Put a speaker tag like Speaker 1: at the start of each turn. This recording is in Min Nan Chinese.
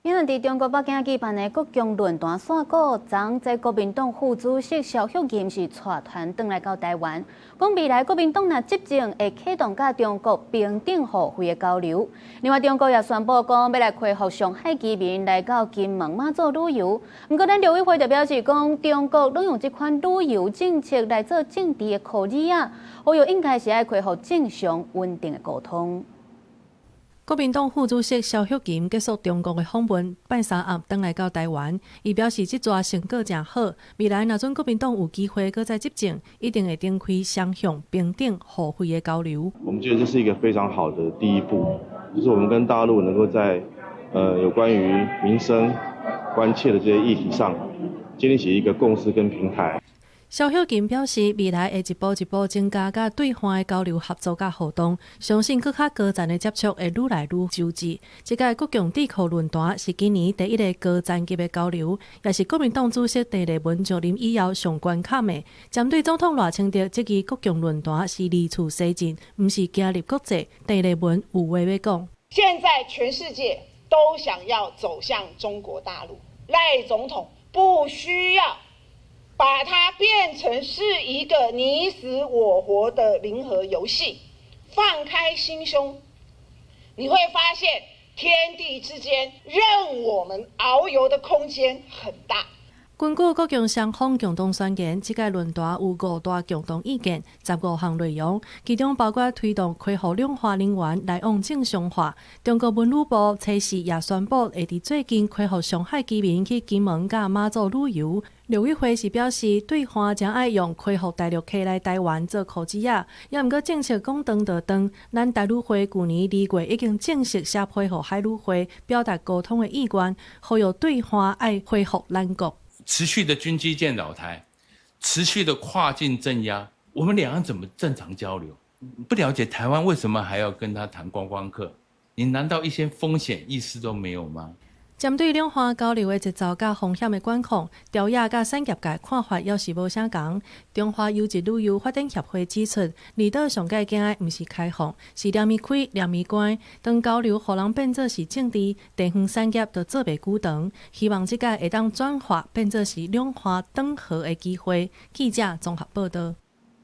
Speaker 1: 因為佇中國北京舉辦的國共論壇煞鼓，昨在國民黨副主席蕭旭琴是帶團轉來到台灣，講未來國民黨若執政會啟動佮中國平等互惠的交流。另外，中國也宣布講欲來開放上海居民來到金門馬祖旅遊。毋過，咱陸委會就表示講，中國攏用這款旅遊政策來做政治的箍耳仔，呼籲應該是愛恢復正常穩定的溝通。
Speaker 2: 國民黨副主席蕭旭琴結束中國的訪問，拜三暗轉來到台灣。伊表示，這逝成果誠好，未來若準國民黨有機會閣再執政，一定會展開雙向平等互惠的交流。
Speaker 3: 我們覺得這是一個非常好的第一步，就是我們跟大陸能夠在有關於民生關切的這些議題上，建立起一個共識跟平台。
Speaker 2: 蕭旭琴表示，未來會一步一步增加佮對岸的交流合作佮互動，相信閣較高層的接觸會愈來愈周至。這屆國共智庫論壇是今年第一个高層級的交流，也是國民黨主席鄭麗文上任以後上懸坎的。針對總統賴清德質疑國共論壇是二次西進，毋是行入國際，鄭麗文有話欲講。
Speaker 4: 現在全世界都想要走向中國大陸，賴總統不需要把它變成是一個你死我活的零和遊戲，放開心胸，你會發現天地之間任我們遨遊的空間很大。
Speaker 2: 根據國共雙方共同宣言，這屆論壇有五大共同意見，15項內容，其中包括推動開放兩岸人員來往正常化。中國文旅部初四也宣布，會佇最近開放上海居民去金門佮馬祖旅遊。陸委會是表示，對岸誠愛用開放大陸客來台灣做箍子仔，也毋過政策講斷就斷。咱台旅會舊年2月已經正式寫批予海旅會，表達溝通的意願，呼籲對岸愛恢復咱國。
Speaker 5: 持續的軍機艦擾台，持續的跨境鎮壓，我們兩岸怎麼正常交流？不了解台灣為什麼還要跟他談觀光客？你難道一些風險意識都沒有嗎？
Speaker 2: 針對兩岸交流的節奏佮風險的管控，朝野佮產業界看法猶是無相仝。中華優質旅遊發展協會指出，離島上蓋驚的毋是開放，是連門開連門關。當交流予人變做是政治，地方產業就做袂久長。希望這屆會當轉化變做是兩岸轉和的機會。記者綜合報道。